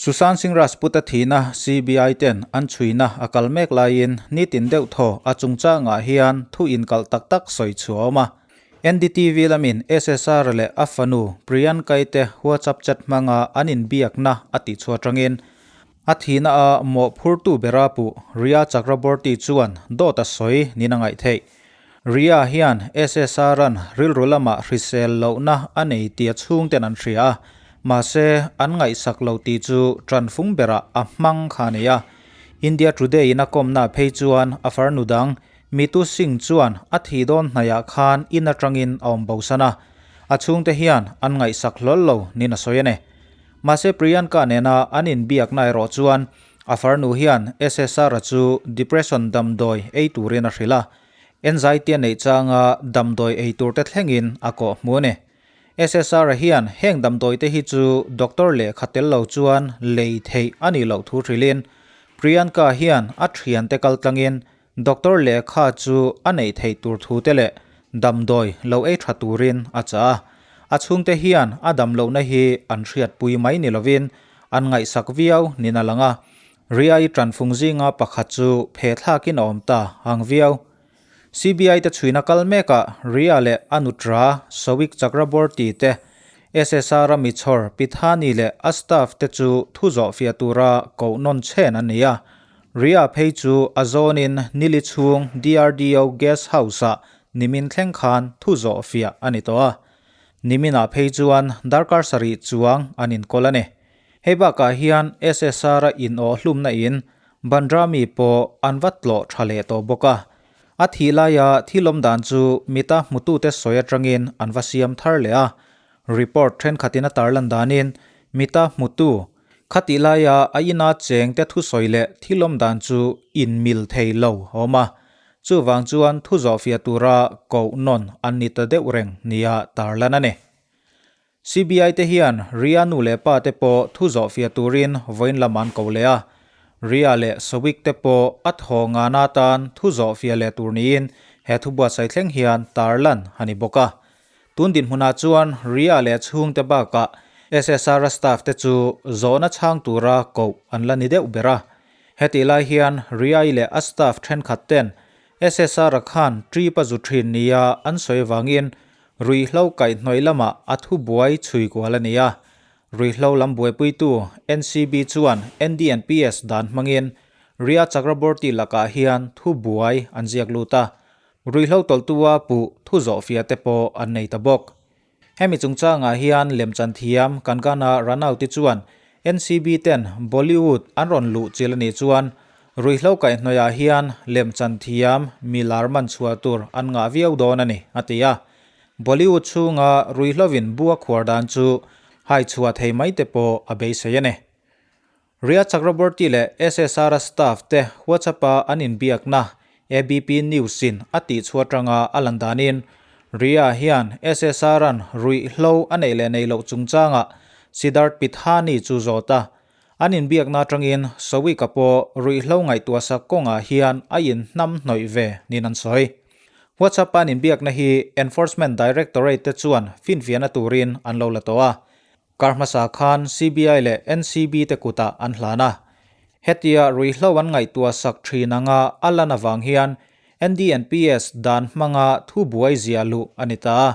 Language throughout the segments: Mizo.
Sushant Singh Rajput-a thihna CBI ten an chhuina a kal mek laiin nitin deuh thaw a chungchangah hian thu inkalh tak tak sawi chhuah a awm a. NDTV lamin SSR leh a fanu Priyanka-i te WhatsApp chat hmanga an inbiakna a tihchhuah atangin a thihna a mawhphurtu bera puh Rhea Chakraborty chuan dawt a sawi niin a ngaih theih. Rhea hian SSR-a'n rilru lamah hrisel lohna a nei tia chhungten an hria a, mahse an ngaihsak lo tih chu tanfung berah a hmang kha a ni a. India Today-in a kawmna phei chuan a farnu dang Mitu Singh chuan a thih dawn hnaihah khan in atangin a awm bosan a, a chhungte hian an ngaihsak hlawl lo niin a sawi a ni. Mahse Priyanka nena an inbiakna erawh chuan a farnu hian SSR-a chu depression damdawi ei turin a hrilh a, anxiety a neih changa damdawi ei turte thlengin a kawh hmu a ni. SSR-a hian heng damdawite hi chu doctor lehkha tel lo chuan lei theih a nih loh thu hrilhin Priyanka hian a thiante kaltlangin Doctor lehkha chu a neih theih tur thu te leh damdawi lo ei tha turin a chah a. A chhungte hian a dam lohna hi an hriatpui mai ni lovin an ngaihsak viau niin a lang a. Ria-i tanfung zinga pakhat chu phe thlakin a awm ta ang viau. CBI te chhuina kal mekah Ria leh a nutra Sawik Chakraborty te SSR-a mi chhawr Pithani leh a staff te chu thu zawh fiah tura koh nawn chhen an ni a. Ria phei chu a zawnin nili chhung DRDO Guest House-ah nimin thleng khan thu zawh fiah a ni tawh a. Niminah phei chuan darkar sarih chuang an inkawl a ni. Hei bakah hian SSR-a inawh hlumna in Bandra mi pawh an va tlawh tha leh tawh bawk a. A thih laia thil awm dan chu mita hmutute sawi atangin an va siam thar leh a. Report thenkhatin a tarlan danin mita hmutu Khatih laia a ina chengte thusawi leh thil awm dan chu inmil thei lo a awm a, chuvang chuan thu zawhfiah tura koh nawn an ni ta deuh reng nia tarlan a ni. CBI te hian Ria nu leh pa te pawh thu zawhfiah turin vawiin lam an ko leh a, Ria leh Sawik te pawh a thaw ngana tan thu zawhfiah leh tur niin he thu buatsaih thleng hian tarlan a ni bawk a. Tun dinhmunah chuan Ria leh chhungte bakah SSR-a staff te chu zawhna chhang tura koh an la ni deuh ber a. Hetih lai hian Ria-i leh a staff thenkhat ten SSR-a khan trip a zu thin nia an sawi avangin ruihhlo kaihhnawih lamah a thubuai chhui kual a ni a. Ruihhlo lam buaipuitu NCB chuan NDNPS dan hmangin Ria Chakraborty lakah hian thubuai an ziak lut a. Ruihhlo tawlhtua puh thu zawhfiah te pawh an nei ta bawk. Hemi chungchangah hian lemchan thiam Kangana Ranaut-i chuan NCB ten Bollywood an rawn luh chil a nih chuan ruihhlo kaihhnawihah hian lemchan thiam mi lar man chhuah tur an ngah viau dawn a ni, a ti a. Bollywood chhunga ruihhlovin bu a khuar dan chu hai chhuah thei mai te pawh a beisei a ni. Ria Chakraborty leh SSR-a staff te WhatsApp-a an inbiakna ABP News-in a tihchhuah atanga a lan danin, Ria hian SSR-a'n ruihhlo a neih leh neih loh chungchangah Siddharth Pithani chu zawt a. An inbiakna atangin Sawika pawh ruihhlo ngaihtuahsak kawngah hian a inhnamhnawih ve niin an sawi. WhatsApp-a an inbiakna hi Enforcement Directorate te chuan finfiahna turin an lo la tawh a. Kar hmasa khan CBI leh NCB te kutah an hlan a. Hetia ruihhlo an ngaihtuah sak thin anga a lan avang hian NDNPS dan hmanga thu buai ziah luh a ni ta a.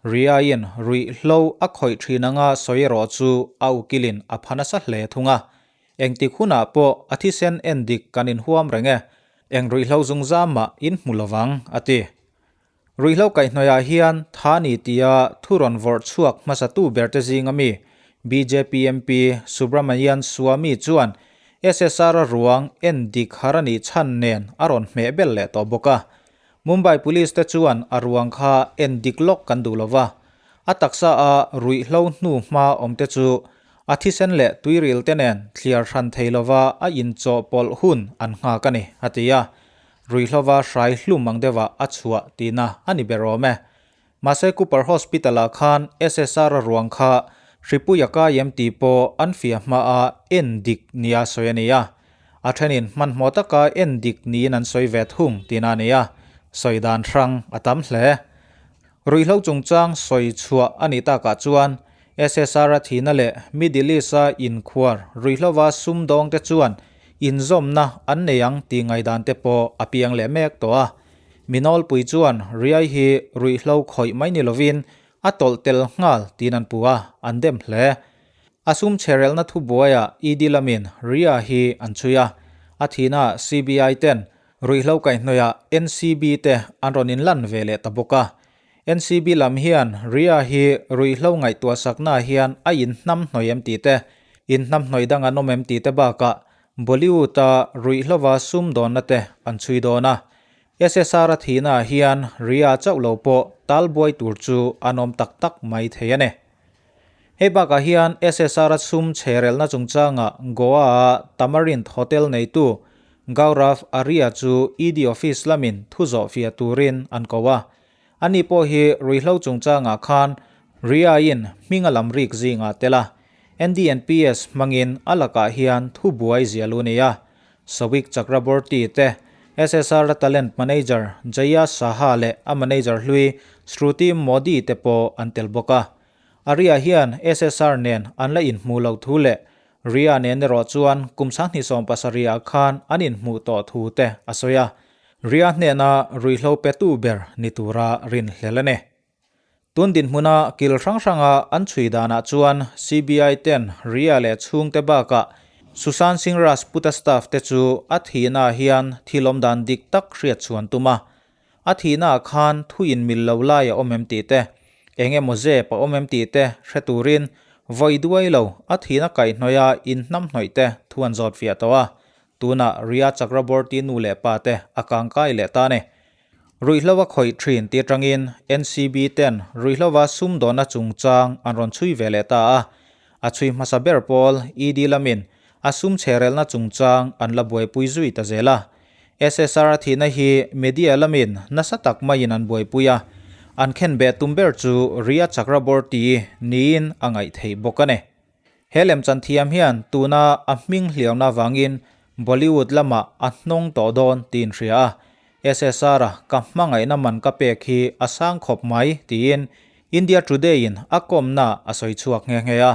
Ria-in ruihhlo a khawih thin anga sawi erawh chu a ukilin a pha nasa hle thung a. Engtik hunah pawh a thisen endik kan inhuam reng e. Eng ruihhlo zungzam mah in hmu lovang, a ti. Ruihhlo kaihhnawihah hian Thani tia thu rawn vawrh chhuak hmasatu berte zinga mi bjp MP Subramanian Swamy chuan SSR-a ruang en dik har a nih chhan nen a rawn hmeh bel leh tawh bawk a. Mumbai Police te chuan a ruang kha en dik lawk kan duh lova, a taksa a ruihhlo hnu hma awm te chu a thisen leh tuiril te nen thliar hran thei lova a inchawhpawlh hun an nghak a ni, a ti a. Ruihhlova hrai hlum ang deuhah a chhuah tihna a ni ber awm e. Mahse Cooper Hospital-ah khan SSR-a ruang kha hripui a kai em tih pawh an fiah hmaah en dik nia sawi a ni a. A thenin hmanhmawh taka en dik niin an sawi ve thung tihna a ni a, sawi dan hrang a tam hle. Ruihhlo chungchang sawi chhuah a nih takah chuan SSR-a thihna leh Middle East-a inkhuar ruihhlova sumdawngte chuan inzawmna an nei ang tih ngaihdan te pawh a piang leh mek tawh a. Mi nawlpui chuan Riai hi ruihhlo khawih mai ni lovin a tawlh tel nghal tiin an puh a, an dem hle. A sum chherelna thubuaiah ED lamin Ria hi an chhui a, a thihna CBI ten ruihhlo kaihhnawihah NCB te an rawn inlan ve leh ta bawk a. NCB lam hian Ria hi ruihhlo ngaihtuah saknaah hian a inhnam hnawih em tih te, inhnam hnawih dang an awm em tih te bakah Bollywood-a ruihhlova sumdawnna te an chhui dawn a. SSR-a thihnaah hian Ria chauh lo pawh talbuai tur chu an awm tak tak mai thei a ni. Hei bakah hian SSR-a sum chherelna chungchangah Goa-a Tamarind Hotel neitu Gaurav Arya chu ED office lamin thu zawhfiah turin an ko a. Ani pawh hi ruihhlo chungchangah khan Ria-in hming a lam rik zingah tel a, NDNPS hmangin a lakah hian thu buai zia lu nia. Sawik Chakraborty te, SSR-a talent manager Jaya Saha leh a manager hlui Shruti Modi te pawh an tel bawk a. Arya hian SSR nen an la inhmuh loh thu leh Riya nen erawh chuan kum 2017 ah khan an inhmuh tawh thu te a sawi a, Riya hnena ruihhlo petu ber ni tura rinhlel a ni. Tun dinhmuna kil hrang hranga an chhui danah chuan CBI ten Riya leh chhungte bakah Sushant Singh Rajput-a staff te chu a thihnaah hian thil awmdan dik tak hriat chhuan tum a, A thihnaah khan thu inmil lo lai a awm em tih te, eng emaw zep a awm em tih te hre turin vawi duai lo a thihna kaihhnawih a inhnamhnawih te thu an zawt fiah tawh a, tunah Riya Chakraborty nu leh pa te a kangkai leh ta a ni. Ruihhlo a khawih thin tih atangin NCB ten ruihhlova sumdawnna chungchang an rawn chhui ve leh ta a, a chhui hmasa ber pawl ED lamin a sum chherelna chungchang an la buaipui zui ta zel a. SSR a thihna hi media lamin nasa tak maiin an buaipui a, an khenbeh tum ber chu Riya Chakraborty niin a ngaih theih bawk a ni. He lemchan thiam hian tuna a hming hliauna avangin Bollywood lamah a hnawng tawh dawn tiin hria a, SSR-a ka hmangaihna man ka pek hi a sang khawp mai tiin India Today-in a kawmna a sawi chhuak nghe nghe a.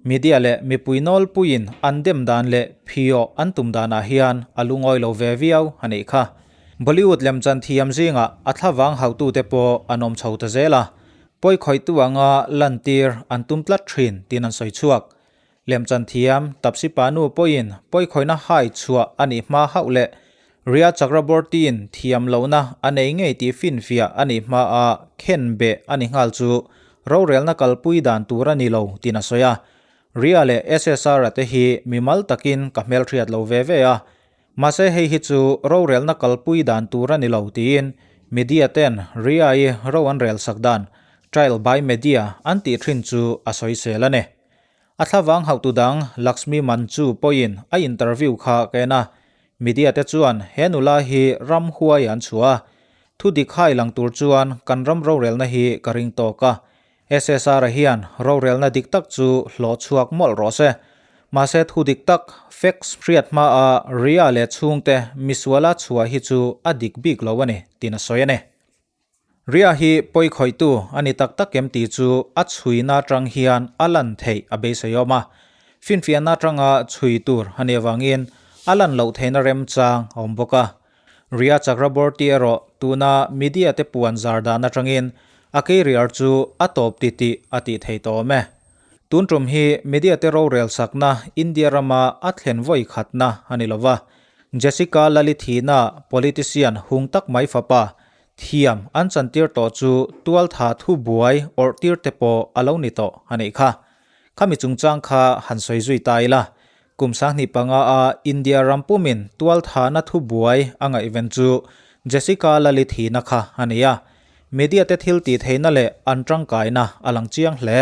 Media leh mipui nawlpuiin an dem dan leh phiawh an tum danah hian a lungawi lo ve viau a nih kha. Bollywood lemchan thiam zingah a thlavang hautute pawh an awm chho ta zel a, pawikhawihtu anga lantir an tum tlat thin tiin an sawi chhuak. Lemchan thiam Tapsi Panu pawhin pawikhawihna hai chhuah a nih hma hauh leh Riya Chakraborty-in thiam lohna a nei ngei tih finfiah a nih hmaah khen beh a ni nghal chu rorelna kalpui dan tur a ni lo tiin a sawi a. Riya leh SSR-a te hi mimal takin ka hmelhriat lo ve ve a, mahse hei hi chu rorelna kalpui dan tur a ni lo tiin media ten Riya-i ro an relsak dan, trial by media, an tih thin chu a sawisel a ni. A thlavang hauhtu dang Lakshmi Manchu pawhin a interview kha ka en a, media te chuan he nula hi ram huai an chhuah a, thu dik hai lang tur chuan kan ram rorelna hi ka ring tawk a, SSR-a hian rorelna dik tak chu hlawh chhuak mawlh rawh se. Mahse thu dik tak, facts, hriat hmaa Riya leh chhungte misuala chhuah hi chu a dik bik lo a ni, tiin a sawi a ni. Ria hi pawikhawihtu a ni tak tak em tih chu a chhuina atang hian a lan theih a beisei awm a. Finfiahna atanga chhui tur a nih avangin a lan loh theihna remchang a awm bawk a. Ria Chakraborty erawh tuna media te puan zar dan atangin a career chu a tawp titih a tih thei tawh awm e. Tun tum hi media te rorel sakna India rama a thlen vawi khatna a ni lova. Jessica Lalithina politician hung tak mai fapa Thiam an chantir tawh chu tualtha thu buai awrh tir te pawh a lo ni tawh a nih kha. Khami chungchang kha han sawi zui ta ila, kum 25 a India ram pumin tualthana thu buai a ngaihven chu Jessica Lalithina kha a ni a. Media te thil tih theihna leh an tangkaina a lang chiang hle.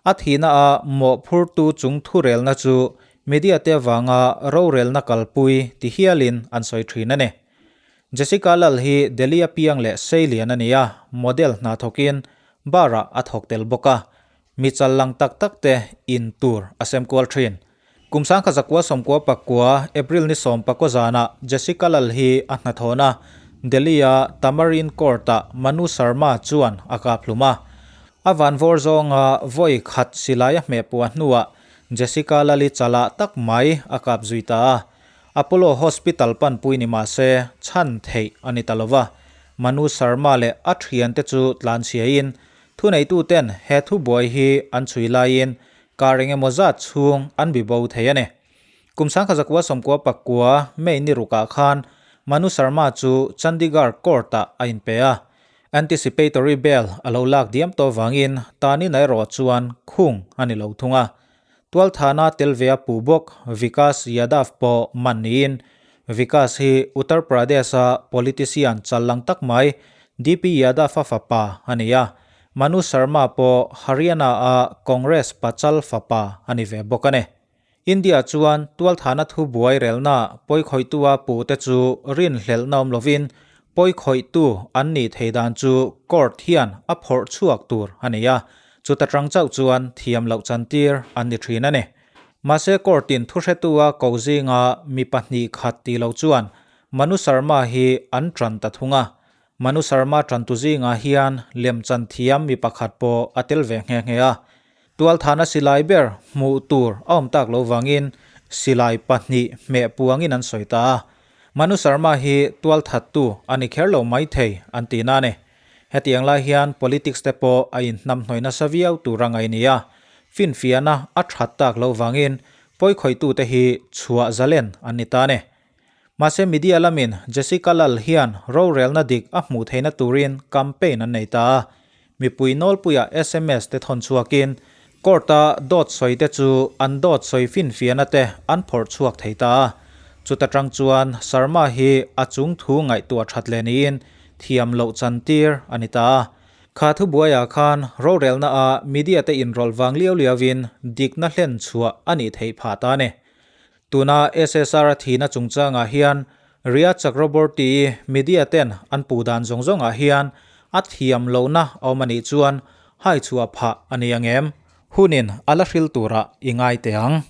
A thihna a mawhphurtu chung thurelna chu media te avanga rorelna kalpui ti hialin an sawi thin a ni. Jessica Lal hi Delhi a piang leh seilian a ni a, model hna thawkin bar-ah a thawk tel bawk a, mi chal lang tak tak te in tur a sem kual thin. Kum 1999 April ni 19 zanah Jessica Lal hi a hnathawhna Delhi-a Tamarind Court-ah Manu Sharma chuan a kap hlum a. A vanvawr zawnga vawi khat silai a hmeh puah hnuah Jessica Lali chalah tak mai a kap zui ta a. Apollo Hospital panpui ni mah se chhan theih a ni ta lo va. Manu Sharma leh a thiante chu tlanchhiain thuneituten he thubuai hi an chhui laiin kar engemaw zat chhung an bibo thei a ni. Kum sangkhazakua sawmkua pakua May ni rukah khan Manu Sharma chu Chandigarh court-ah a inpe a. Anticipatory bail a lo lak diam tawh vangin Tanina erawh chuan khung a ni lo thung a. Tualthana tel ve a pu bawk Vikas Yadav pawh man niin Vikas hi Uttar Pradesh-a politician challang tak mai DP Yadav-a fapa a ni a. Manu Sharma pawh Haryana-a Congress pachal fapa a ni ve bawk a ni. India chuan tualthahna thu buai relna pawikhawihtua puhte chu rinhlelhna awm lovin pawikhawihtu an nih thei dan chu court hian a phawrh chhuak tur a ni a, chuta tang chauh chuan thiam loh chantir an ni thin a ni. Mahse court-in thuhretua ko zinga mi pahnih khat ti lo chuan Manu Sharma hi an tan ta thung a, Manu Sharma tantu zingah hian lemchan thiam mi pakhat pawh a tel ve nghe nghe a. Tualthana silai ber hmuh tur a awm tak lo vangin silai pahnih hmeh puangin an sawi ta a. Manu Sharma hi tualthattu a ni kher lo maithei an ti na a ni. Hetiang lai hian politics te pawh a inhnamhnawih nasa viau tur a ngaih nia. Finfiahna a that tak lo vangin pawikhawitute hi chhuah zalen an ni ta a ni. Mahse media lamin Jessica Lal hian rorelna dik a hmuh theihna turin campaign an nei ta a, mipui nawlpuia sms te thawn chhuakin court-a dawt sawi te chu an dawt sawi finfiahna te an phawrh chhuak thei ta a. Chuta tang chuan Sharma hi a chung thu ngaihtuah that leh niin thiam loh chantir a ni ta a. Kha thubuaiah khan rorelna a media te inrawlh vang liau liauin dikna hlen chhuah a nih theih phah ta a ni. Tuna SSR a thihna chungchangah hian Rhea Chakraborty-i media ten an puh dan zawng zawngah hian a thiam lohna a awm a nih chuan hai chhuah phah a ni ang em? Hunin a la hril turah i ngai teh ang.